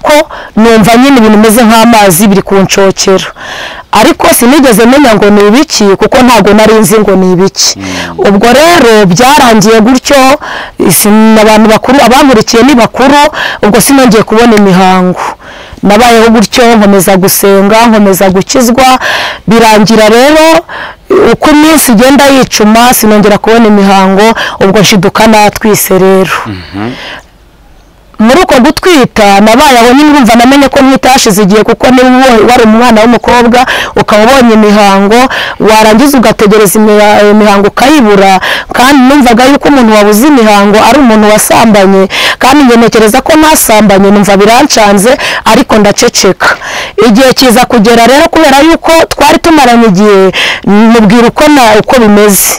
Ariko numva nyine ibintu bimeze nk'amazi biri kunshokera, ariko sinigeze menya ngo ni ibiki kuko ntago nari nzi ngo ni ibiki. Ubwo rero byarangiye gutyo, abantu bakuru abankurikiye ni bakuru, ubwo sinongeye kubona imihango. Nabayeho gutyo, nkomeza gusenga, nkomeza gukizwa, birangira rero uko iminsi igenda yicuma sinongera kubona imihango, ubwo nshiduka natwise rero. Muri uko gutwita nabaye aho nyine, urumva namenye ko ntwite hashize igihe, kuko niba wari umwana w'umukobwa ukaba ubonye imihango warangiza ugategereza imihango ukayibura, kandi numvaga yuko umuntu wabuze imihango ari umuntu wasambanye, kandi njye ntekereza ko ntasambanye, numva birancanze ariko ndaceceka. Igihe kiza kugera rero, kubera yuko twari tumaranye igihe, mubwira uko bimeze,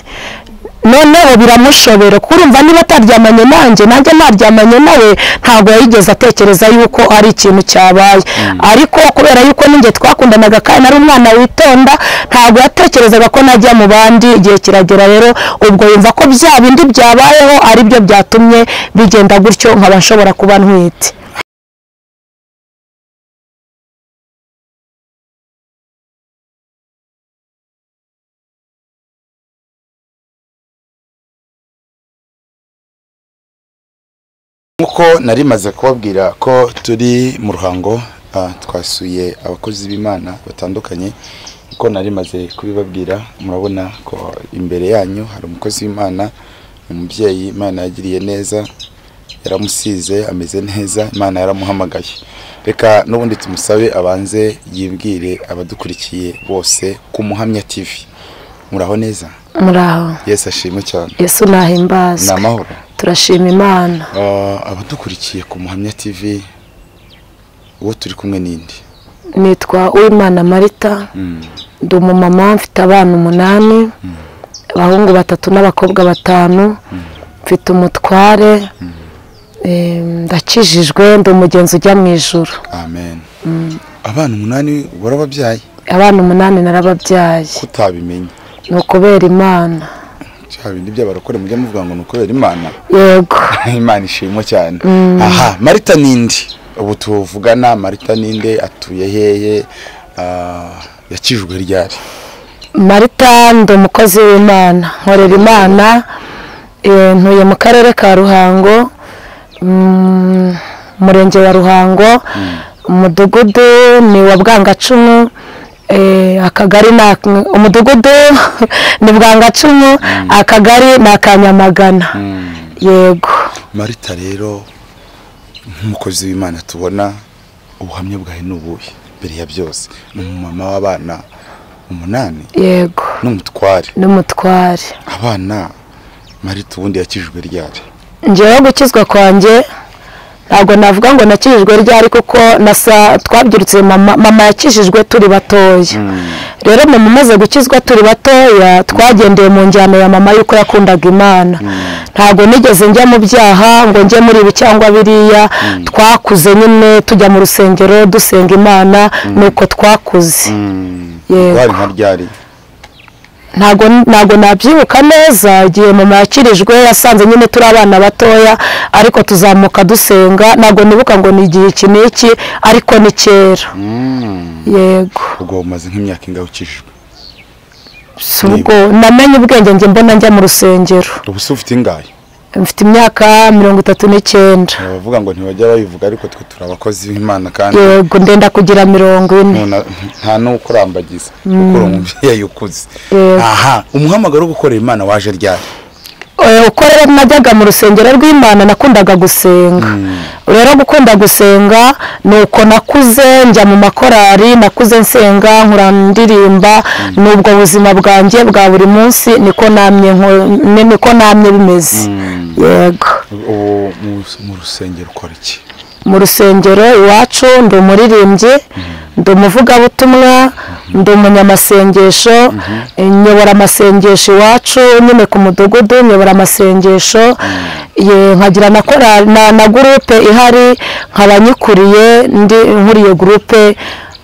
noneho biramushobera kurumva niba ataryamanye nanjye, nanjye ntaryamanye nawe, ntabwo yigeze atekereza yuko ari ikintu cyabaye. Ariko kubera yuko ninjye twakundanaga kandi nari umwana witonda, ntabwo yatekerezaga ko najya mu bandi. Igihe kiragera rero ubwo yumva ko bya bindi byabayeho ari byo byatumye bigenda gutyo, nkaba nshobora kuba ntwite. Nkuko nari maze kubabwira ko turi mu Ruhango, twasuye abakozi b'Imana batandukanye, uko nari maze kubibabwira murabona ko imbere yanyu hari umukozi w'Imana, umubyeyi Imana yagiriye neza, yaramusize ameze neza, Imana yaramuhamagaye. Reka n'ubundi tumusabe abanze yibwire abadukurikiye bose ku Muhamya TV. Muraho neza? Muraho. Yesu ashimwe cyane. Yesu nahimbazwe. Ni amahoro. Turashima Imana. Abadukurikiye ku Muhamya TV, uwo turi kumwe ninde? Nitwa Uwimana Marita, ndi umumama, mfite abana 8, abahungu 3 n'abakobwa 5, mfite umutware, ndakijijwe, ndi umugenzi ujya mu ijuru. Amen. Abana 8 warababyaye? Abana 8 narababyaye. Kutabimenye? Ni ukubera Imana. Bindi by'abarokore mujya muvuga ngo nukubera Imana. Yego. Imana ishimwe cyane. Aha, Marita ninde? Ubu tuvugana Marita ninde, atuye hehe, yakijwe ryari? Marita ndi umukozi w'Imana, nkorera Imana, ntuye mu karere ka Ruhango, umurenge wa Ruhango, umudugudu ni wa Bwangacumu, akagari na umudugudu ni Bwangacumu, akagari na Kanyamagana. Yego. Marita rero nk'umukozi w'Imana tubona ubuhamya bwawe n'ubuhe mbere ya byose? Ni umumama w'abana 8. Yego. N'umutware. N'umutware. Abana Marita ubundi yakijwe ryari? Njyewe gukizwa kwanjye ntabwo navuga ngo nakijijwe ryari, kuko twabyirutse mama yakijijwe turi batoya. Rero mama umaze gukizwa turi batoya, twagendeye mu njyana ya mama yuko yakundaga Imana. Ntabwo nigeze njya mu byaha ngo njye muri ibi cyangwa biriya, twakuze nyine tujya mu rusengero dusenga Imana, nuko twakuze. Yego. Ryari? Ntabwo nabyibuka neza igihe mama yakirijwe, yasanze nyine turi abana batoya, ariko tuzamuka dusenga, ntabwo nibuka ngo ni igihe iki n'iki, ariko ni kera. Yego. Ubwo umaze nk'imyaka ingahe ukijijwe? Ubwo namenye ubwenge njye mbona njya mu rusengero. Ubu se ufite ingahe? Mfite imyaka 39. Bavuga ngo ntibajya babivuga, ariko twe turi abakozi b'Imana kandi. Yego, ndenda kugira 40. Nta no kurambagiza kuko uri umubyeyi ukuze. Aha, umuhamagaro wo gukorera Imana waje ryari? Uko rero najyaga mu rusengero rw'Imana nakundaga gusenga. Rero gukunda gusenga nuko nakuze njya mu makorari, nakuze nsenga, nkura ndirimba, nubwo buzima bwanjye bwa buri munsi niko namye niko namye bimeze. Yego. Ubu mu rusengero ukora iki? Mu rusengero iwacu ndi umuririmbyi, ndi umuvugabutumwa, ndi umunyamasengesho, nyobora amasengesho iwacu nyine ku mudugudu, nyobora amasengesho, nkagira na korali na groupe ihari, nkaba nyikuriye, ndi nkuriye groupe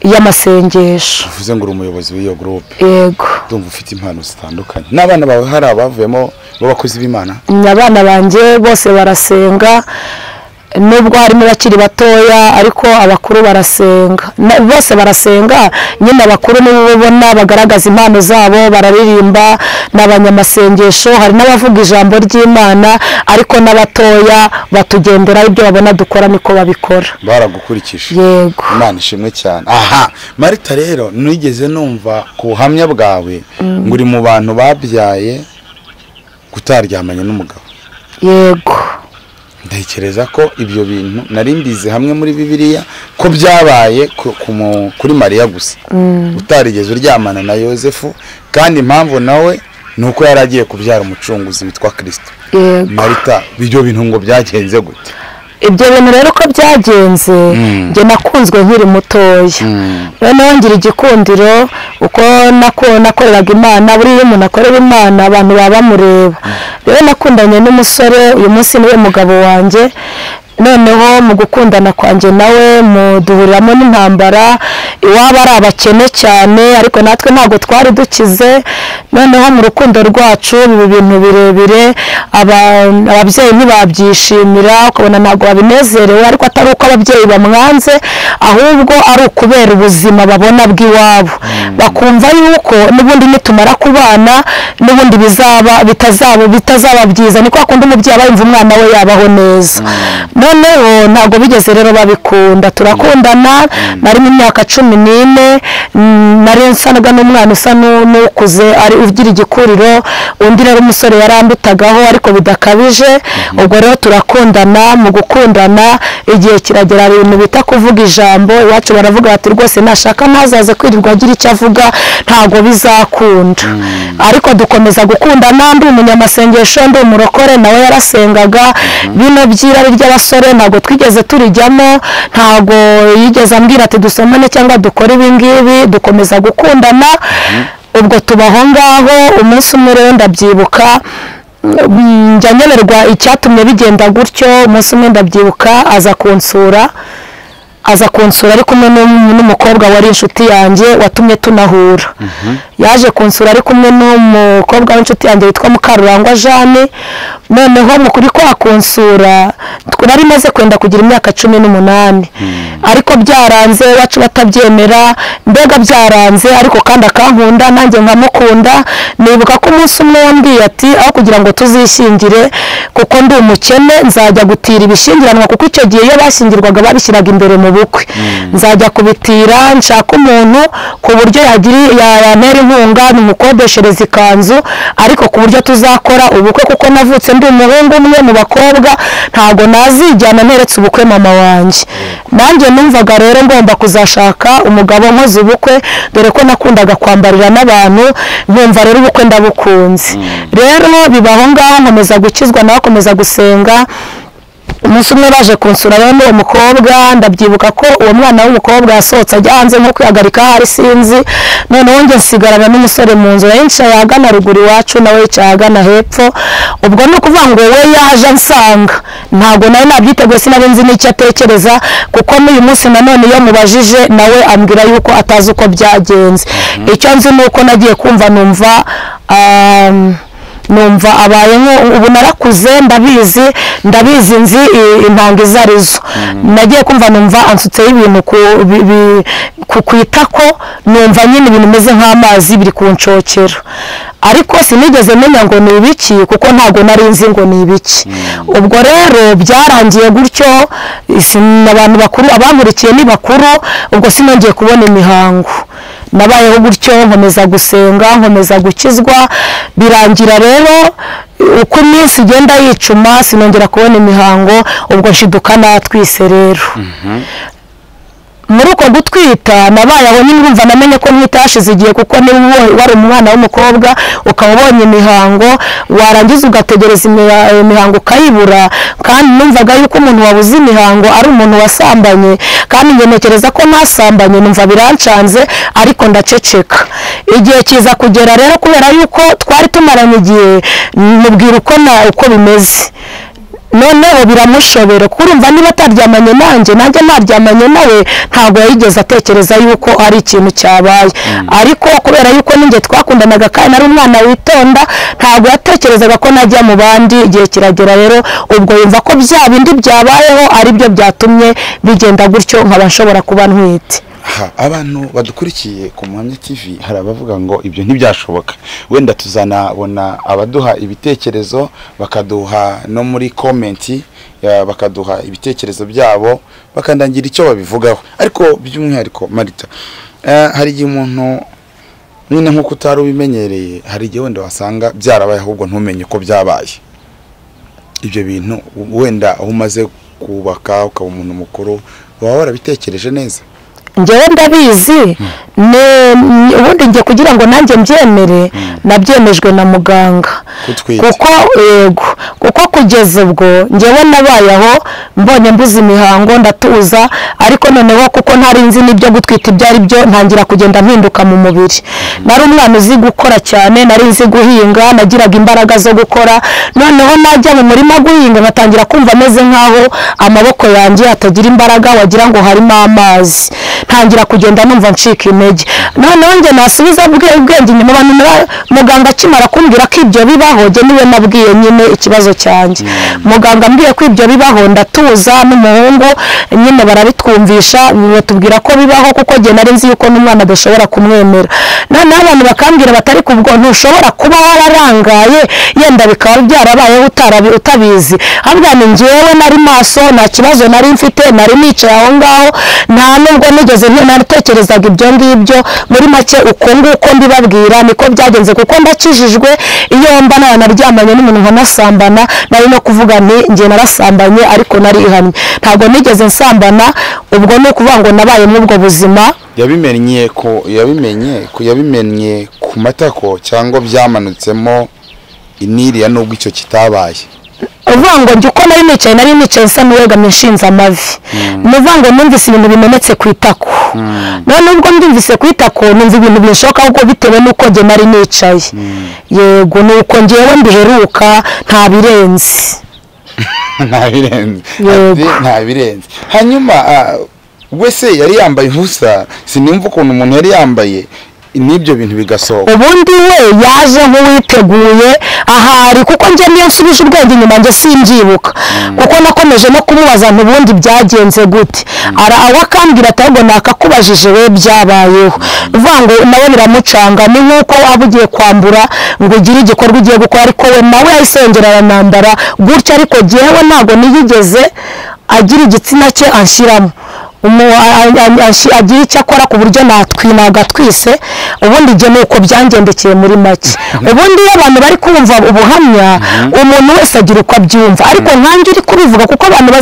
y'amasengesho. Uvuze ngo uri umuyobozi w'iyo groupe? Yego. Ndumva ufite impano zitandukanye. N'abana bawe hari abavuyemo b'abakozi b'Imana? Abana banjye bose barasenga. Nubwo harimo abakiri batoya ariko abakuru barasenga, bose barasenga nyine. Abakuru nibo ubona bagaragaza impano zabo, bararirimba n'abanyamasengesho, hari n'abavuga ijambo ry'Imana, ariko n'abatoya batugendera ibyo babona dukora niko babikora. Baragukurikije. Yego. Imana ishimwe cyane. Aha Marita rero nigeze numva ku buhamya bwawe ngo uri mu bantu babyaye kutaryamanye n'umugabo. Yego. Ntekereza ko ibyo bintu nari mbizi hamwe muri Bibiliya ko byabaye kuri Mariya gusa, utarigeze uryamana na Yosefu, kandi impamvu nawe ni uko yari agiye kubyara umucunguzi witwa Kristo. Yego. Marita, ibyo bintu ngo byagenze gute? Ibyo bintu rero ko byagenze, njye nakunzwe nkiri mutoya, noneho ngira igikundiro uko nakoreraga Imana. Buriya iyo umuntu akorera Imana abantu baba bamureba. Rero nakundanye n'umusore, uyu munsi niwe mugabo wanjye. Noneho mu gukundana kwanjye nawe duhuriramo n'intambara, iwabo ari abakene cyane ariko natwe ntabwo twari dukize. Noneho mu rukundo rwacu biba ibintu birebire, ababyeyi ntibabyishimira, ukabona ntabwo babinezerewe, ariko atari uko ababyeyi bamwanze, ahubwo ari ukubera ubuzima babona bw'iwabo, bakumva yuko n'ubundi nitumara kubana n'ubundi bitazaba byiza. Niko akunda umubyeyi aba yumva umwana we yabaho neza. Noneho ntabwo bigeze rero babikunda, turakundana. Nari mu myaka 14, nari nsanaga n'umwana usa n'ukuze ari ugira igikuriro, undi rero umusore yarambutagaho ariko bidakabije. Ubwo rero turakundana, mu gukundana igihe kiragera ibintu bita kuvuga ijambo, iwacu baravuga bati rwose nashaka ntazaze kwirirwa agira icyo avuga, ntabwo bizakunda. Ariko dukomeza gukundana, ndi umunyamasengesho, ndi umurokore, nawe yarasengaga. Bino by'irari ry'abasore ntabwo twigeze turijyamo, ntabwo yigeze ambwira ati dusomane cyangwa dukore ibi ngibi. Dukomeza gukundana, ubwo tubaho ngaho. Umunsi umwe rero ndabyibuka, njya nyemerwa icyatumye bigenda gutyo. Umunsi umwe ndabyibuka aza kunsura ari kumwe n'umukobwa wari inshuti yanjye watumye tunahura. Yaje kunsura ari kumwe n'umukobwa w'inshuti yanjye witwa Mukarurangwa Jeanne. Noneho mu kuri kwa kunsura nari maze kwenda kugira imyaka 18, ariko byaranze iwacu batabyemera, mbega byaranze, ariko kandi akankunda nanjye nkamukunda. Nibuka ko umunsi umwe yambwiye ati aho kugira ngo tuzishyingire kuko ndi umukene, nzajya gutira ibishyingiranwa, kuko icyo gihe iyo bashyingirwaga babishyiraga imbere mu bukwe, nzajya kubitira nshaka umuntu ku buryo yantera inkunga nimukodeshereza ikanzu, ariko ku buryo tuzakora ubukwe, kuko navutse ndi umuhungu umwe mu bakobwa, ntabwo nazijyana nteretse ubukwe mama wanjye. Nanjye numvaga rero ngomba kuzashaka umugabo nkoze ubukwe, dore ko nakundaga kwambarira n'abantu, nkumva rero ubukwe ndabukunze. Rero bibaho ngaho, nkomeza gukizwa nawe akomeza gusenga. Umunsi umwe baje kunsura rero n'uwo mukobwa, ndabyibuka ko uwo mwana w'umukobwa yasohotse ajya hanze nko kwihagarika ahari sinzi. Noneho njye nsigarana n'umusore mu nzu, yicaye ahagana ruguru iwacu, nawe yicaye ahagana hepfo. Ubwo ni ukuvuga ngo we yaje ansanga, ntabwo nari nabyiteguye, sinari nzi n'icyo atekereza, kuko n'uyu munsi nanone iyo mubajije nawe ambwira yuko atazi uko byagenze. Icyo nzi ni uko nagiye kumva numva abaye ubu narakuze, ndabizi nzi intanga izo arizo. Nagiye kumva numva ansutseho ibintu ku itako, numva nyine ibintu bimeze nk'amazi biri kunshokera, ariko sinigeze menya ngo ni ibiki, kuko ntabwo nari nzi ngo ni ibiki. Ubwo rero byarangiye gutyo, abantu bakuru abankurikiye ni bakuru, ubwo sinongeye kubona imihango. Nabayeho gutyo, nkomeza gusenga, nkomeza gukizwa, birangira rero uko iminsi igenda yicuma sinongera kubona imihango, ubwo nshiduka natwise rero. Muri uko gutwita nabaye aho nyine, urumva namenye ko ntwite hashize igihe, kuko niba wari umwana w'umukobwa ukaba ubonye imihango, warangiza ugategereza imihango ukayibura, kandi numvaga yuko umuntu wabuze imihango ari umuntu wasambanye, kandi njye ntekereza ko ntasambanye, numva birancanze ariko ndaceceka. Igihe kiza kugera rero, kubera yuko twari tumaranye igihe, mubwira uko bimeze. Noneho biramushobera kurumva niba ataryamanye nanjye, nanjye naryamanye nawe, ntabwo yigeze atekereza yuko ari ikintu cyabaye. Ariko kubera yuko ninjye twakundanaga kandi nari umwana witonda, ntabwo yatekerezaga ko najya mu bandi. Igihe kiragera rero ubwo yumva ko bya bindi byabayeho ari byo byatumye bigenda gutyo, nkaba nshobora kuba ntwite. Abantu badukurikiye ku Muhamya TV hari abavuga ngo ibyo ntibyashoboka, wenda tuzanabona abaduha ibitekerezo bakaduha no muri comment, bakaduha ibitekerezo byabo bakandangira icyo babivugaho. Ariko by'umwihariko Marita, hari igihe umuntu nyine nk'uko utari ubimenyereye, hari igihe wenda wasanga byarabaye ahubwo ntumenye ko byabaye. Ibyo bintu wenda aho umaze kubaka ukaba umuntu mukuru waba warabitekereje neza? Njyewe ndabizi, ubundi njye kugira ngo nanjye mbyemere nabyemejwe na muganga, kuko yego, kuko kugeza ubwo njyewe nabayeho mbonye mbuze imihango ndatuza, ariko noneho kuko ntari nzi n'ibyo gutwita ibyo ari byo, ntangira kugenda mpinduka mu mubiri. Nari umwana uzi gukora cyane, nari nzi guhinga, nagiraga imbaraga zo gukora. Noneho najya mu murima guhinga nkatangira kumva ameze nkaho amaboko yanjye atagira imbaraga, wagira ngo harimo amazi. Ntangira kugenda numva ncika intege. Noneho njye nasubiza ubwenge inyuma, muganga akimara kumbwira ko ibyo bibaho, njye niwe nabwiye nyine ikibazo cyanjye. Muganga ambwiye ko ibyo bibaho ndatuza, n'umuhungu nyine barabitwumvisha, batubwira ko bibaho, kuko njye nari nzi yuko n'umwana adashobora kumwemera. Noneho abantu bakambwira batari kubwo ntushobora kuba wararangaye, yenda bikaba byarabayeho utabizi. Ahubwo ni njyewe nari maso, nta kibazo nari mfite, nari nicaye aho ngaho, nta nubwo nigeze natekerezaga ibyo ngibyo. Muri make uko nguko mbibabwira niko byagenze, kuko ndakijijwe. Iyo mba naryamanye n'umuntu nkanasambana, nari no kuvuga nti njye narasambanye ariko narihamye, ntabwo nigeze nsambana. Ubwo ni ukuvuga ngo nabaye muri ubwo buzima. Yabimenye ku matako cyangwa byamanutsemo iniriya nubwo icyo kitabaye? Uvuga ngo njye uko nari nicaye nsa n'uwegamye nshinze amavi, ni uvuga ngo numvise ibintu bimenetse ku itako. None ubwo ndumvise ku itako numva ibintu binshoka, kuko bitewe n'uko njye nari nicaye. Yego, ni uko njyewe mbiheruka, nta birenze. Nta birenze. Nta birenze. Hanyuma wese yari yambaye ubusa, sinumva ukuntu umuntu yari yambaye n'ibyo bintu bigasohoka. Ubundi we yaje nk'uwiteguye ahari, kuko njye niyo nsubije ubwenge inyuma njye simbyibuka, kuko nakomeje no kumubaza ntubundi byagenze gute, aho akambwira ati ahubwo nakakubajije we byabayeho. Uvuga ngo nawe biramucanga, ni nk'uko waba ugiye kwambura ngo ugire igikorwa ugiye gukora, ariko we nawe yahise aranambara gutya. Ariko jyewe ntabwo niyigeze agira igitsina cye anshyiramo, agira icyo akora ku buryo nagatwise. Ubundi njye ni uko byangendekeye muri make. Ubundi iyo abantu bari kumva ubuhamya, umuntu wese agira uko abyumva, ariko nkanjye uri kubivuga, kuko abantu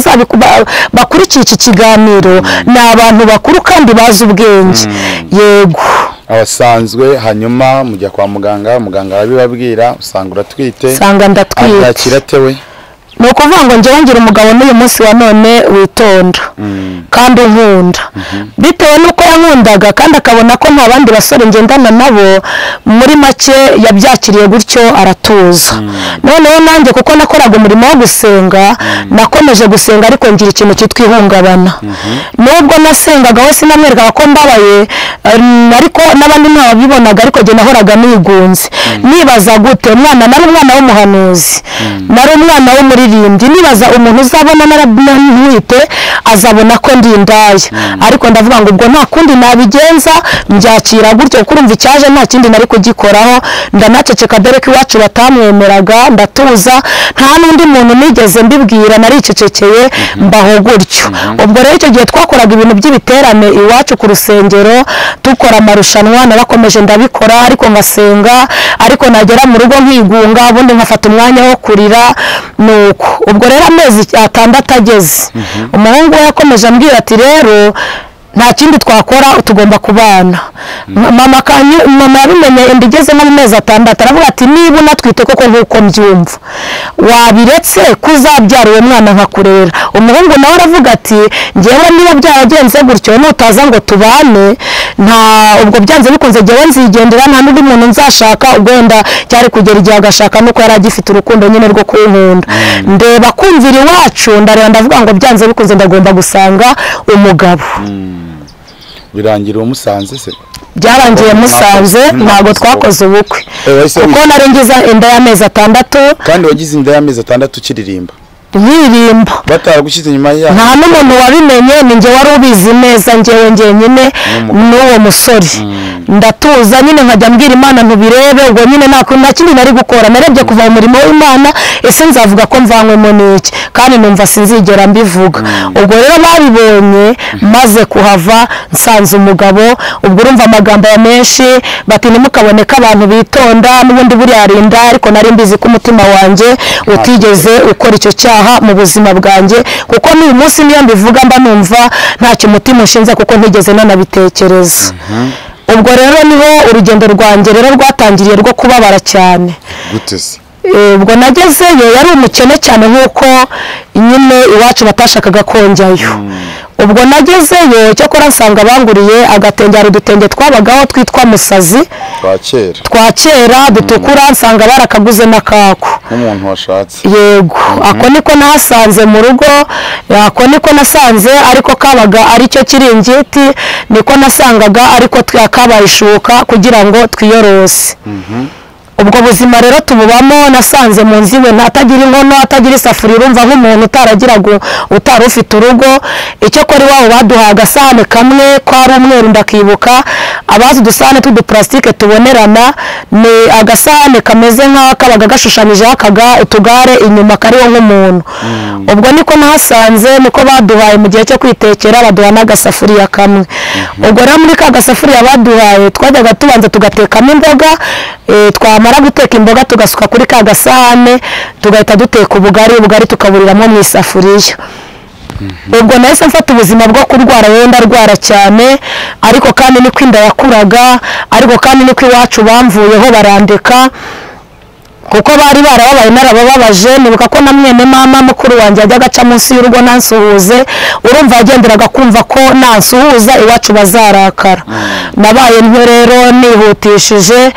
bakurikiye iki kiganiro ni abantu bakuru kandi bazi ubwenge. Yego, abasanzwe. Hanyuma mujya kwa muganga, muganga arabibabwira, usanga uratwite. Usanga ndatwite. Abyakira atewe? Ni ukuvuga ngo njyewe ngira umugabo n'uyu munsi wa none witonda kandi unkunda, bitewe n'uko yankundaga kandi akabona ko nta bandi basore ngendana nabo. Muri make yabyakiriye gutyo aratuza. Noneho nanjye kuko nakoraga umurimo wo gusenga, nakomeje gusenga, ariko ngira ikintu cyitwa ihungabana. Nubwo nasengaga we sinamwerekaga ko mbabaye, ariko n'abandi ntababibonaga, ariko njye nahoraga nigunze, nibaza gute umwana, nari umwana w'umuhanuzi, nari umwana w'umuririmbyi, nibaza umuntu uzabona narantwite azabona ko ndi indaya. Ariko ndavuga ngo ubwo nta kundi nabigenza, mbyakira gutyo, kuko urumva icyaje nta kindi nari kugikoraho. Ndanaceceka dore ko iwacu batamwemeraga, ndatuza, nta n'undi muntu nigeze mbibwira, naricecekeye mbaho gutyo. Ubwo rero icyo gihe twakoraga ibintu by'ibiterane iwacu ku rusengero, dukora amarushanwa, narakomeje ndabikora, ariko ngasenga, ariko nagera mu rugo nkigunga, ubundi nkafata umwanya wo kurira. Nuko ubwo rero amezi 6 ageze, umuhungu we yakomeje ambwira ati rero Nta kindi twakora, tugomba kubana. Mama yabimenye inda igeze nko mu mezi 6, aravuga ati niba unatwite koko nk'uko mbyumva wabiretse kuzabyara uwo mwana nkakurera. Umuhungu nawe aravuga ati njyewe niba byaragenze gutyo nutaza ngo tubane, nta ubwo byanze bikunze njyewe nzigendera, nta n'undi muntu nzashaka. Ubwo wenda cyari kugera igihe agashaka nuko yari agifite urukundo nyine rwo kunkunda. Ndeba kumvira iwacu, ndareba ndavuga ngo byanze bikunze ndagomba gusanga umugabo. Birangira umusanze se? Byarangiye musanze, ntabwo twakoze ubukwe kuko nari ngize inda y'amezi 6. Kandi wagize inda y'amezi 6 ukiririmba? Nkiririmba. Bataragushyize inyuma yaho? Nta n'umuntu wabimenye, ni njye wari ubizi neza, njyewe njyenyine n'uwo musore. Ndatuza nyine nkajya mbwira Imana ntubirebe, ubwo nyine nta kindi nari gukora. Narebye kuva mu murimo w'Imana, ese nzavuga ko mvanywemo n'iki? Kandi numva sinzigera mbivuga. Ubwo rero babibonye maze kuhava nsanze umugabo. Ubwo urumva amagambo ya menshi bati ntimukabone ko abantu bitonda, n'ubundi buriya arinda, ariko nari mbizi ko umutima wanjye utigeze ukora icyo cyaha mu buzima bwanjye, kuko n'uyu munsi niyo mbivuga mba numva ntacyo umutima ushinze, kuko ntigeze nanabitekereza. Ubwo rero niho urugendo rwanjye rero rwatangiriye rwo kubabara cyane. Gute se? Ubwo nagezeyo yari umukene cyane nk'uko nyine iwacu batashakaga konjyayo. Ubwo nagezeyo cyakora nsanga banguriye agatenge, hari udutenge twabagaho twitwa musazi twa kera dutukura, nsanga barakaguze n'akako nk'umuntu washatse. Yego, ako niko nahasanze mu rugo, ako niko nasanze, ariko kabaga aricyo kiringiti niko nasangaga, ariko kabaye ishuka kugira ngo twiyorose. Ubwo buzima rero tububamo. Nasanze mu nzu iwe atagira inkono, atagira isafuriya, urumva nk'umuntu utaragiraga utari ufite urugo. Icyakora iwabo baduhaye agasahane kamwe kwari umweru, ndakibuka. Abazi udusahane tw'uduparasitike tubonerana, ni agasahane kameze nk'akabaga gashushanyijeho utugare inyuma kariho nk'umuntu. Ubwo niko nahasanze, niko baduhaye mu gihe cyo kwitekera, baduha n'agasafuriya kamwe. Ubwo rero muri ka gasafuriya baduhaye twajyaga tubanza tugatekamo imboga, twamara guteka imboga tugasuka kuri ka gasahane, tugahita duteka ubugari, ubugari tukaburiramo mu isafuriya. Ubwo nahise mfata ubuzima bwo kurwara, rero ndarwara cyane, ariko kandi niko inda yakuraga, ariko kandi niko iwacu bamvuyeho barandeka, kuko bari barababaye narabababaje. Nibuka ko na mwene mama mukuru wanjye yajyaga aca munsi y'urugo nansuhuze, urumva yagenderaga kumva ko nansuhuza iwacu bazarakara. Nabaye ntyo rero nihutishije.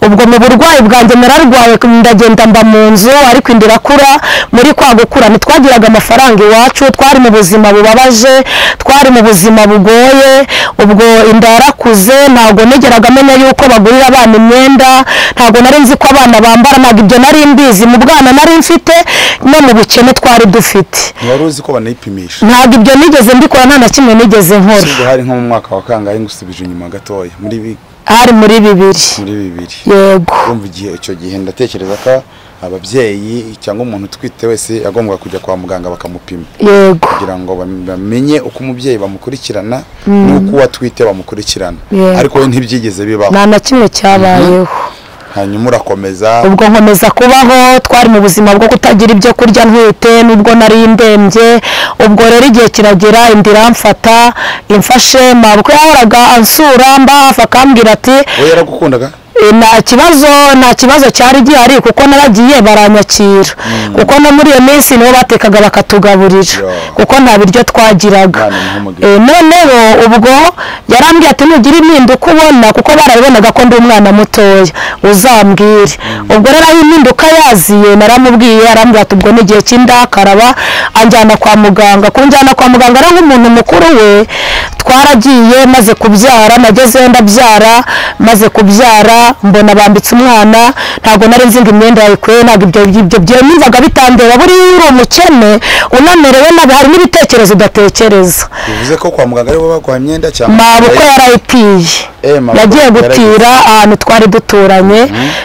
Ubwo mu burwayi bwanjye nararwaye, ndagenda mba mu nzu, ariko inda irakura. Muri kwa gukura ntitwagiraga amafaranga iwacu, twari mu buzima bubabaje, twari mu buzima bugoye. Ubwo inda yarakuze, ntabwo nigeraga menya yuko bagurira abana imyenda, ntabwo nari nzi ko abana bambara, ntabwo ibyo nari mbizi mu bwana nari mfite no mu bukene twari dufite. Wari uzi ko banayipimisha? Ntabwo ibyo nigeze mbikora, nta na kimwe nigeze nkora. Ubwo hari nko mu mwaka wa kangahe ngusubije inyuma gatoya? Muri hari muri bibiri. Muri bibiri. Yego. Urumva igihe icyo gihe ndatekereza ko ababyeyi cyangwa umuntu utwite wese agomba kujya kwa muganga bakamupima. Yego. Kugira ngo bamenye uko umubyeyi bamukurikirana n'uko uwatwite bamukurikirana. Ariko we ntibyigeze bibaho. Nta na kimwe cyabayeho. Hanyuma urakomeza? Ubwo nkomeza kubaho, twari mu buzima bwo kutagira ibyo kurya ntwite, nubwo nari ndembye. Ubwo rero igihe kiragera inda iramfata, imfashe mabukwe yahoraga ansura mba hafi akambwira ati we yaragukundaga? Nta kibazo cyari gihari, kuko naragiye baranyakira, kuko no muri iyo minsi nibo batekaga bakatugaburira, kuko nta biryo twagiraga. Noneho ubwo yarambwiye ati nugira impinduka ubona, kuko barabibonaga ko ndi umwana mutoya, uzambwire. Ubwo rero aho impinduka yaziye naramubwiye, arambwira ati ubwo n'igihe cy'indakaraba, anjyana kwa muganga. Kunjyana kwa muganga rero nk'umuntu mukuru we, twaragiye maze kubyara, nagezeyo ndabyara, maze kubyara mbona bambitse umwana, ntabwo nari nzi ngo imyenda yayikuye, ntabwo ibyo numvaga bitandeba. Buriya uri umukene unamerewe nabi, hari n'ibitekerezo udatekereza. Bivuze ko kwa muganga aribo baguha imyenda cyangwa? Mabukwe yarayitiye, yagiye gutira ahantu twari duturanye,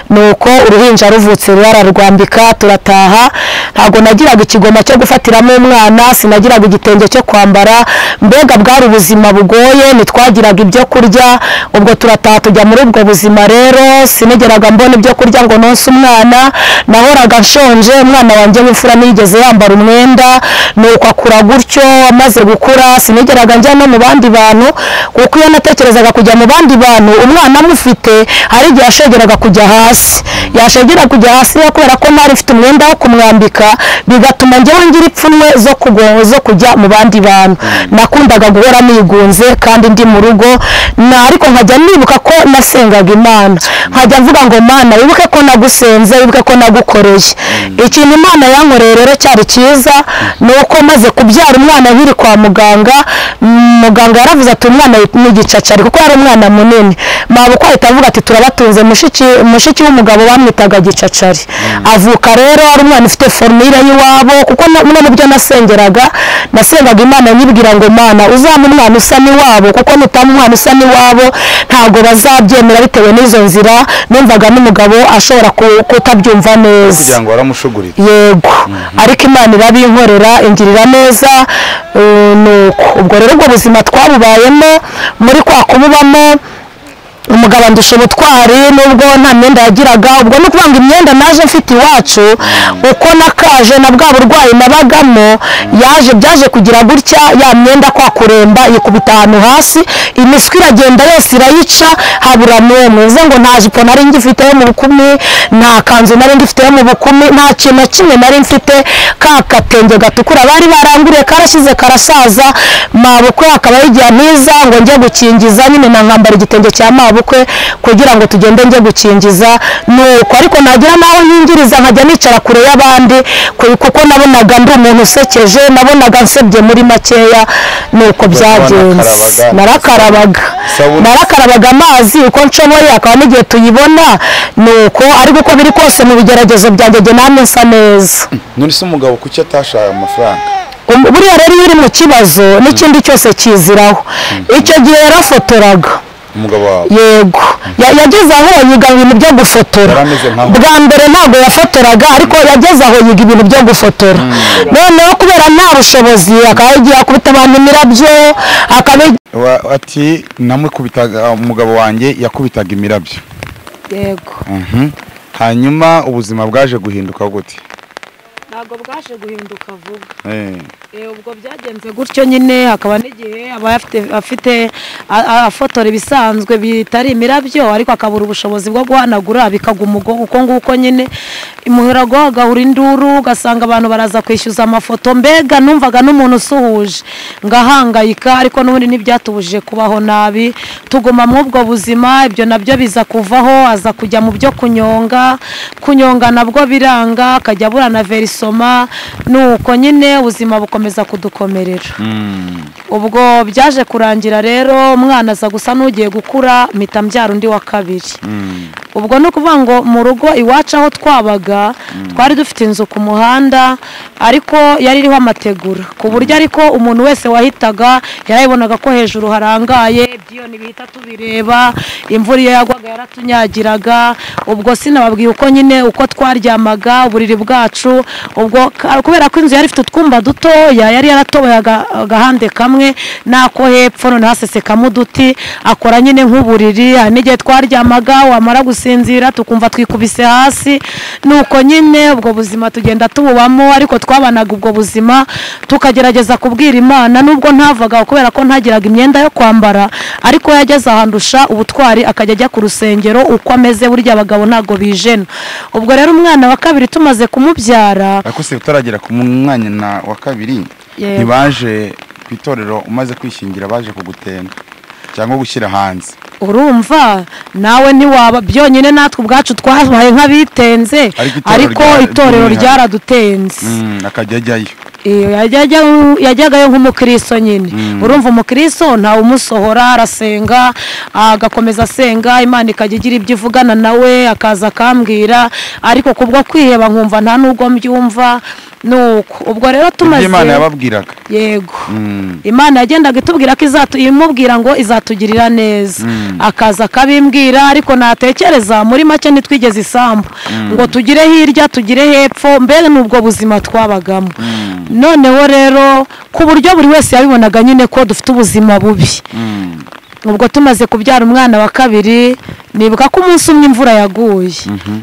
nuko uruhinja ruvutse bararwambika turataha. Ntabwo nagiraga ikigoma cyo gufatiramo umwana, sinagiraga igitenge cyo kwambara, mbega bwari ubuzima bugoye, ntitwagiraga ibyo kurya. Ubwo turataha tujya muri ubwo buzima rero, sinigeraga mbona ibyo kurya ngo nonse umwana, nahoraga nshonje. Umwana wanjye w'imfura nigeze yambara umwenda, nuko akura gutyo. Amaze gukura sinigeraga njya no mu bandi bantu, kuko iyo natekerezaga kujya mu bandi bantu umwana amufite hari igihe yashegeraga kujya hasi, yashegera kujya hasi kubera ko nari mfite umwenda wo kumwambika, bigatuma njyewe ngira ipfunwe zo kujya mu bandi bantu. Nakundaga guhora nigunze kandi ndi mu rugo, ariko nkajya nibuka ko nasengaga Imana, nkajya mvuga ngo Mana wibuke ko nagusenze, wibuke ko nagukoreye. Ikintu Imana yankoreye rero cyari cyiza, ni uko maze kubyara umwana nkiri kwa muganga, muganga yaravuze ati umwana ni igicacari, kuko yari umwana munini. Mabukwe ahita avuga ati turabatunze. Mushiki w'umugabo bamwitaga Gicacari. Avuka rero ari umwana ufite formule y'iwabo, kuko no mu byo nasengaga Imana nyibwira ngo Mana uzampa umwana usa n'iwabo, kuko nutama umwana usa n'iwabo ntabwo bazabyemera bitewe n'izo nzira. Numvaga n'umugabo ashobora kutabyumva neza kugira ngo waramushugurire. Yego, ariko Imana irabinkorera, ingirira neza. Nuko ubwo rero ubwo buzima twabubayemo, muri kwa kububamo umugabo andusha ubutwari nubwo nta myenda yagiraga. Ubwo ni ukuvuga ngo imyenda naje mfite iwacu, uko nakaje na bwa burwayi nabagamo, yaje byaje kugira gutya ya myenda kwa kuremba yikubita ahantu hasi, imiswi iragenda yose irayica, habura n'umwe. Bivuze ngo nta jipo nari ngifite yo mu bukumi, nta kanzu nari ngifite yo mu bukumi, nta kintu na kimwe nari mfite. Ka katenge gatukura bari baranguriye karashize karasaza. Mabukwe akaba yigiye ntiza ngo njye gukingiza nyine, na nkambara igitenge cya mabukwe kugira ngo tugende njye gukingiza. Nuko ariko nagira naho nkingiriza nkajya nicara kure y'abandi, kuko nabonaga ndi umuntu usekeje, nabonaga nsebye muri makeya. Nuko byagenze, narakarabaga narakarabaga amazi uko nshoboye, akaba n'igihe tuyibona. Nuko ariko uko biri kose mu bigeragezo byanjye njye namwe nsa neza. None se umugabo kuki atashaka amafaranga? Buriya rero iyo uri mu kibazo n'ikindi cyose kiziraho. Icyo gihe yarafotoraga umugabo wawe. Yego, yageze aho yiga ibintu byo gufotora. Yari ameze nkaho. Bwa mbere ntabwo yafotoraga, ariko yageze aho yiga ibintu byo gufotora. Noneho kubera nta bushobozi akaba yagiye akubita abantu imirabyo, akaba Ati namukubitaga, umugabo wanjye yakubitaga imirabyo. Yego. Hanyuma ubuzima bwaje guhinduka gute? Ntabwo bwaje guhinduka vuba. Ubwo byagenze gutyo nyine, hakaba n'igihe aba afite afotora ibisanzwe bitari imirabyo, ariko akabura ubushobozi bwo guhanagura, bikaguma uko nguko nyine. Imuhira agahura induru, ugasanga abantu baraza kwishyuza amafoto. Mbega numvaga n'umuntu usuhuje ngahangayika, ariko n'ubundi ntibyatubujije kubaho nabi, tuguma muri ubwo buzima. Ibyo nabyo biza kuvaho, aza kujya mu byo kunyonga, kunyonga nabwo biranga, akajya abura na verisoma. Nuko nyine ubuzima bukomeza kudukomerera. Ubwo byaje kurangira rero umwana aza gusa n'ugiye gukura, mpita mbyara undi wa kabiri. Ubwo ni ukuvuga ngo mu rugo iwacu aho twabaga twari dufite inzu ku muhanda, ariko yari iriho amategura, ku buryo ariko umuntu wese wahitaga yarayibonaga ko hejuru harangaye, ibyiyoni bihita tubireba. Imvura iyo yagwaga yaratunyagiraga. Ubwo sinababwiye uko nyine uko twaryamaga, uburiri bwacu. Ubwo kubera ko inzu yari ifite utwumba dutoya, yari yaratoboye agahande kamwe n'ako hepfo, none hasesekamo uduti, akora nyine nk'uburiri. Hari n'igihe twaryamaga wamara gusinzira tukumva twikubise hasi. Nuko nyine ubwo buzima tugenda tububamo, ariko twabanaga ubwo buzima tukagerageza kubwira Imana, nubwo ntavaga kubera ko ntagiraga imyenda yo kwambara. Ariko yageze ahandusha ubutwari, akajya ajya ku rusengero uko ameze. Burya abagabo ntabwo bijena. Ubwo rero umwana wa kabiri tumaze kumubyara, Ariko se utaragera ku mwanya wa kabiri, Yego. ntibaje ku itorero umaze kwishingira, baje kugutenda cyangwa gushyira hanze? Urumva nawe ntiwaba byonyine, natwe ubwacu twabaye nk'abitenze. Ariko itorero Ariko itorero ry'umwihariko. ryaradutenze. Akajya ajyayo. Yajyagayo nk'umukristo nyine. Urumva umukristo ntawe umusohora, arasenga, agakomeza asenga, Imana ikajya igira ibyo ivugana nawe, akaza akambwira, ariko kubwo kwiheba nkumva nta nubwo mbyumva. Nuko ubwo rero tumaze Imana yababwiraga. Yego. Imana yagendaga itubwira ko imubwira ngo izatugirira neza. Akaza akabimbwira, ariko natekereza muri make nitwigeze isambu ngo tugire hirya tugire hepfo, mbere n'ubwo buzima twabagamo. Noneho rero ku buryo buri wese yabibonaga nyine ko dufite ubuzima bubi. Ubwo tumaze kubyara umwana wa kabiri, nibuka ko umunsi umwe imvura yaguye.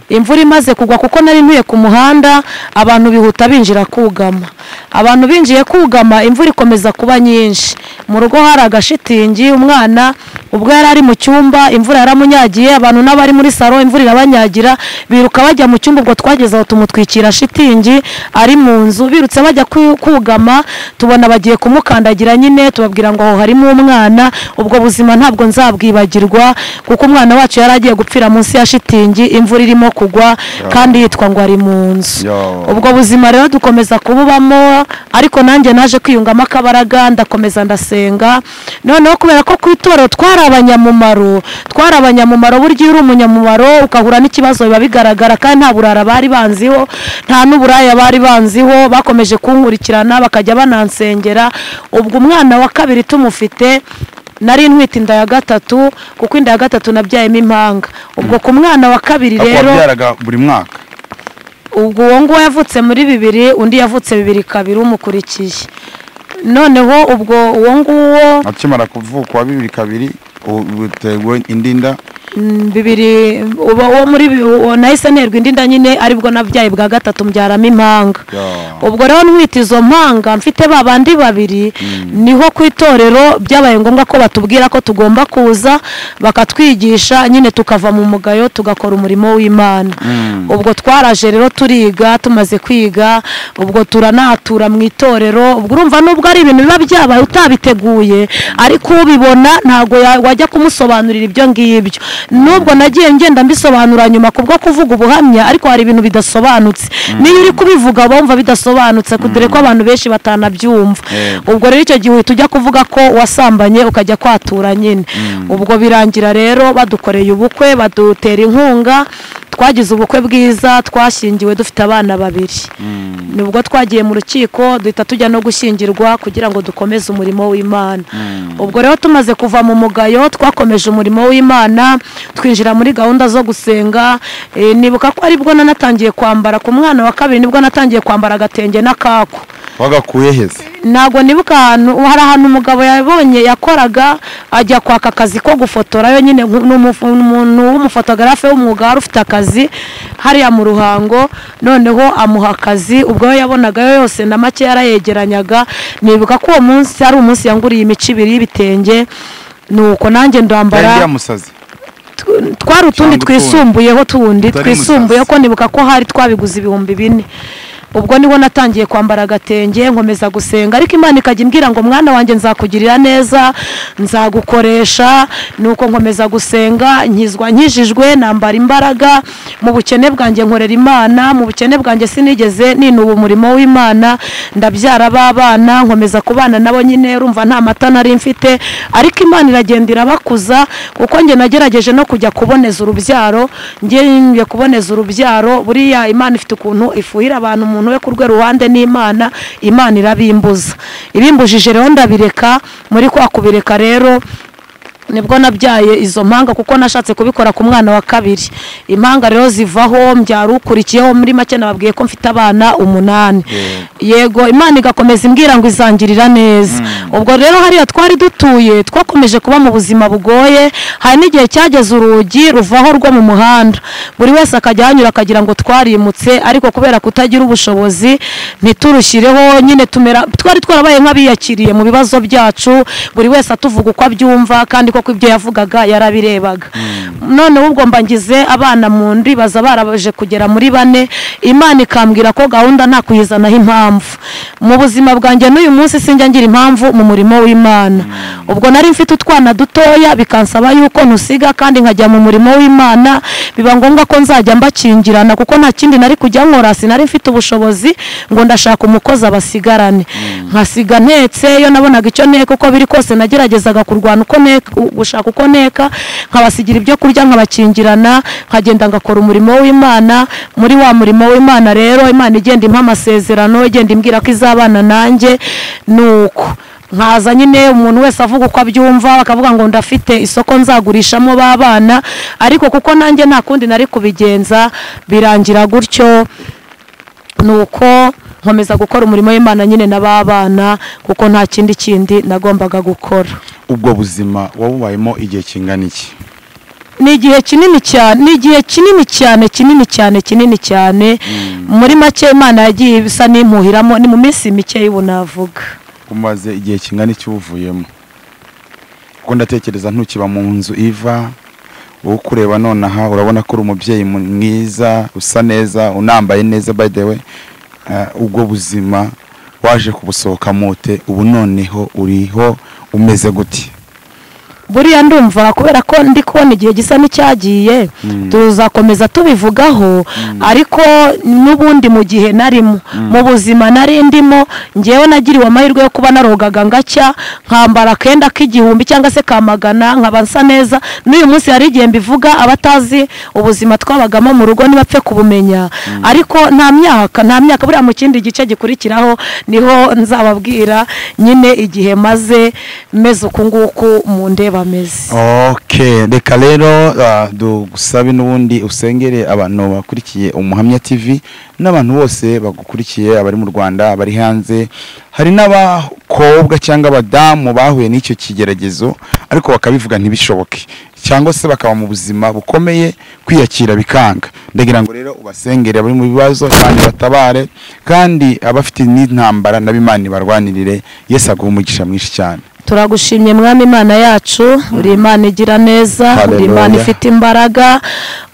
Imvura imaze kugwa, kuko nari ntuye ku muhanda, abantu bihuta binjira kugama. Abantu binjiye kugama, imvura ikomeza kuba nyinshi. Mu rugo hari agashitingi, umwana ubwo yari ari mu cyumba imvura yaramunyagiye, abantu n'abari muri salo imvura irabanyagira, biruka bajya mu cyumba. Ubwo twageze aho tumutwikira shitingi ari mu nzu, birutse bajya kugama, tubona bagiye kumukandagira nyine, tubabwira ngo aho harimo umwana. Ubwo buzima ntabwo nzabwibagirwa, kuko umwana wacu yari agiye gupfira munsi ya shitingi, imvura irimo kugwa kandi yitwa ngo ari mu nzu. Ubwo buzima rero dukomeza kububamo, ariko nanjye naje kwiyungamo akabaraga, ndakomeza ndasenga. Noneho kubera ko ku itorero twari abanyamumaro, burya iyo uri umunyamumaro ukahura n'ikibazo biba bigaragara, kandi nta burara bari banziho, nta n'uburaya bari banziho, bakomeje kunkurikirana bakajya banansengera. Ubwo umwana wa kabiri tumufite, nari ntwite inda ya gatatu, kuko inda ya gatatu nabyayemo impanga. Ubwo ku mwana wa kabiri rero wabyaraga buri mwaka. Ubwo uwo nguwo yavutse muri 2, undi yavutse 2-2 umukurikiye. Noneho ubwo uwo nguwo akimara kuvuka wa 2-2 utewe indi nda 2, uwo muri nahise nterwa indi nda nyine, aribwo nabyaye bwa gatatu mbyaramo impanga. Ubwo rero ntwite izo mpanga mfite babandi babiri, niho ku itorero byabaye ngombwa ko batubwira ko tugomba kuza bakatwigisha nyine, tukava mu mugayo tugakora umurimo w'Imana. Ubwo twaraje rero turiga, tumaze kwiga ubwo turanatura mu itorero. Ubwo urumva nubwo ari ibintu biba byabaye utabiteguye, ariko ubibona ntago wajya kumusobanurira ibyo ngibyo. Nubwo nagiye ngenda mbisobanura nyuma kubwo kuvuga ubuhamya, ariko hari ibintu bidasobanutse. Niyo uri kubivuga bumva bidasobanutse, kudere ko abantu benshi batanabyumva. Ubwo rero icyo gihe tujya kuvuga ko wasambanye ukajya kwatura nyine. Ubwo birangira rero badukoreye ubukwe, badutera inkunga, twagize ubukwe bwiza, twashyingiwe dufite abana babiri. Nubwo twagiye mu rukiko duhita tujya no gushyingirwa kugira ngo dukomeze umurimo w'Imana. Ubwo rero tumaze kuva mu mugayo twakomeje umurimo w'Imana, twinjira muri gahunda zo gusenga. Nibuka ko aribwo nanatangiye kwambara ku mwana wa kabiri, nibwo natangiye kwambara agatenge n'akako. Wagakuye heze? Ntabwo nibuka ahantu, hari ahantu umugabo yabonye yakoraga ajya kwaka akazi ko gufotora yo nyine, umuntu w'umufotogarafe w'umwuga wari ufite akazi hariya mu Ruhango, noneho amuha akazi. Ubwo yabonaga yose na make yarayegeranyaga. Nibuka ko uwo munsi ari umunsi yanguriye imico ibiri y'ibitenge, nuko nanjye ndambara. Twari utundi twisumbuyeho, tundi twisumbuye ko nibuka ko hari twabiguze 4000. Ubwo niho natangiye kwambara agatenge, nkomeza gusenga, ariko Imana ikajya imbwira ngo mwana wanjye nzakugirira neza, nzagukoresha. Nuko nkomeza gusenga, nkizwa nkijijwe, nambara imbaraga. Mu bukene bwanjye nkorera Imana, mu bukene bwanjye sinigeze ninuba umurimo w'Imana, ndabyara babana, nkomeza kubana nabo nyine, urumva nta mata nari mfite, ariko Imana iragenda irabakuza, kuko njye nagerageje no kujya kuboneza urubyaro, ngiye kuboneza urubyaro. Buriya Imana ifite ukuntu ifuhira abantu, umuntu we kurwe ruhande n'Imana, Imana irabimbuza. Ibimbujije rero ndabireka. Muri kwa kubireka rero nibwo nabyaye izo mpanga, kuko nashatse kubikora ku mwana wa kabiri. Impanga rero zivaho, mbyara ukurikiyeho. Muri make nababwiye ko mfite abana 8. Yego, Imana igakomeza imbwira ngo izangirira neza. Ubwo rero hariya twari dutuye twakomeje kuba mu buzima bugoye. Hari n'igihe cyageze urugi ruvaho rwo mu muhanda, buri wese akajya hanyura akagira ngo twarimutse, ariko kubera kutagira ubushobozi ntiturushyireho nyine, tumera twari twarabaye nk'abiyakiriye mu bibazo byacu, buri wese atuvuga uko abyumva, kandi koko ibyo yavugaga yarabirebaga. None ubwo mbangize abana mu ndi baza barabaje kugera muri 4, Imana ikambwira ko gahunda nta kuyizanaho impamvu. Mu buzima bwanjye n'uyu munsi sinjya ngira impamvu mu murimo w'Imana. Ubwo nari mfite utwana dutoya, bikansaba yuko ntusiga kandi nkajya mu murimo w'Imana, biba ngombwa ko nzajya mbakingirana, kuko nta kindi nari kujya nkora, sinari mfite ubushobozi ngo ndashaka umukozi abasigarane. Nkasiga ntetse, iyo nabonaga icyo nteka uko biri kose nageragezaga kurwana uko gushaka uko nteka, nkabasigira ibyo kurya, nkabakingirana, nkagenda ngakora umurimo w'Imana. Muri wa murimo w'Imana rero Imana igenda impa amasezerano, igenda imbwira ko izabana nanjye. Nuko nkaza nyine umuntu wese avuga uko abyumva, bakavuga ngo ndafite isoko nzagurishamo babana, ariko kuko nanjye nta kundi nari kubigenza birangira gutyo. Nuko nkomeza gukora umurimo w'Imana nyine n'ababana, kuko nta kindi nagombaga gukora. Ubwo buzima wabubayemo igihe kingana iki? Ni igihe kinini cyane, ni igihe kinini cyane, kinini cyane, kinini cyane. Muri make Imana yagiye bisa n'impuhiramo, ni mu minsi mike y'ubu navuga. Umaze igihe kingana iki uvuyemo? Kuko ndatekereza ntukiba mu nzu iva, wowe kureba nonaha urabona ko uri umubyeyi mwiza, usa neza, unambaye neza by the way. Ubwo buzima waje kubusohoka mote, ubu noneho uriho umeze gute? Buriya ndumva kubera ko ndi kubona igihe gisa n'icyagiye, tuzakomeza tubivugaho, ariko n'ubundi mu gihe narimo mu buzima nari ndimo, ngewe nagiriwe amahirwe yo kuba narogaga ngacya, nkambara akenda k'igihumbi cyangwa se ka magana, nkaba nsa neza. N'uyu munsi hari igihe mbivuga, abatazi ubuzima twabagamo mu rugo ntibapfe kubumenya, ariko nta myaka buriya mu kindi gice gikurikiraho niho nzababwira nyine igihe maze meze uku nguku mu ndeba. Okay, reka rero dusabe n'ubundi usengere abantu bakurikiye Umuhamya TV n'abantu bose bagukurikiye, abari mu Rwanda, abari hanze. Hari n'abakobwa cyangwa abadamu bahuye n'icyo kigeragezo ariko bakabivuga ntibishoboke, cyangwa se bakaba mu buzima bukomeye kwiyakira bikanga. Ndagira ngo rero ubasengere abari mu bibazo kandi batabare, kandi abafite n'intambara n'abimana barwanirire. Yesu aguhe umugisha mwinshi cyane. Turagushimye Mwami Imana yacu, uri Imana igira neza, uri Imana ifite imbaraga,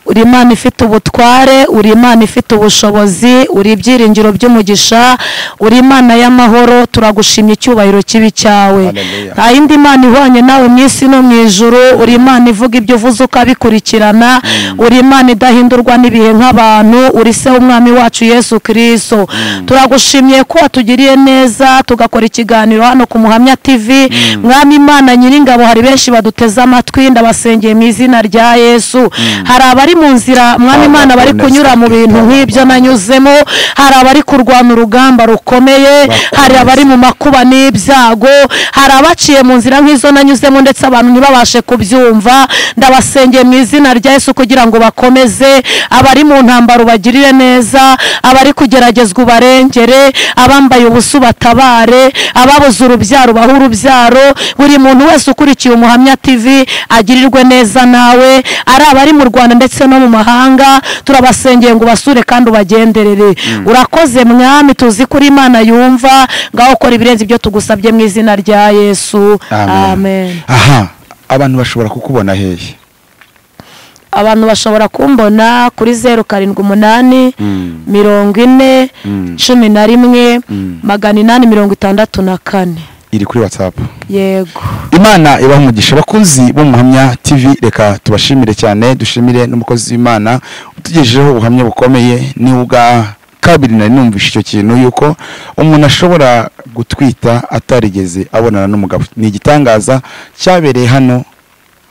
uri Imana ifite ubutware, uri Imana ifite ubushobozi, uri ibyiringiro by'umugisha, uri Imana y'amahoro. Turagushimye icyubahiro kibi cyawe. Nta yindi Imana ihwanye nawe mu isi no mu ijuru. Uri Imana ivuga ibyo uvuze ukabikurikirana, uri Imana idahindurwa n'ibihe nk'abantu, uri se w'Umwami wacu Yesu Kristo. Turagushimye ko watugiriye neza tugakora ikiganiro hano ku Muhamya TV. Mwami Imana nyiringabo, hari benshi baduteze amatwi, ndabasengeye mu izina rya Yesu. Hari abari mu nzira Mwami Imana bari kunyura mu bintu nk'ibyo nanyuzemo, hari abari kurwana urugamba rukomeye, hari abari mu makuba n'ibyago, hari abaciye mu nzira nk'izo nanyuzemo ndetse abantu ntibabashe kubyumva. Ndabasengeye mu izina rya Yesu kugira ngo bakomeze, abari mu ntambaro ubagirire neza, abari kugeragezwa ubarengere, abambaye ubusa batabare, ababuze urubyaro bahe urubyaro. Buri muntu wese ukurikiye Umuhamya TV agirirwe neza nawe, ari abari mu Rwanda ndetse no mu mahanga. Turabasengeye ngo basure kandi ubagenderere. Urakoze Mwami, tuzi kuri Imana yumva, ngaho ukora ibirenze ibyo tugusabye mu izina rya Yesu. Amen. Aha, abantu bashobora kukubona hehe? Abantu bashobora kumbona kuri 078 40 11 864. Iri kuri WhatsApp. Yego. Imana ibaha umugisha bakunzi b'Umuhamya TV, reka tubashimire cyane, dushimire n'umukozi w'Imana utugejejeho ubuhamya bukomeye. Ni ubwa kabiri nari numvishe icyo kintu yuko umuntu ashobora gutwita atarigeze abonana n'umugabo. Ni igitangaza cyabereye hano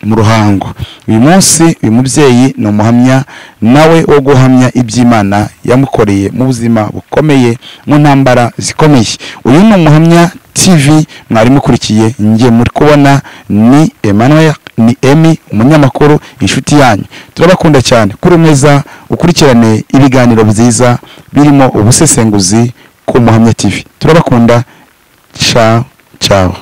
mu Ruhango. Uyu munsi uyu mubyeyi ni umuhamya nawe wo guhamya iby'Imana yamukoreye mu buzima bukomeye, mu ntambara zikomeye. Uyu ni Umuhamya TV mwari mukurikiye, ngiye muri kubona ni Emmanuel, ni Emmy, umunyamakuru, inshuti yanyu. Turabakunda cyane. Kuri meza ukurikirane ibiganiro byiza birimo ubusesenguzi ku Muhamya TV. Turabakunda. Ciao ciao.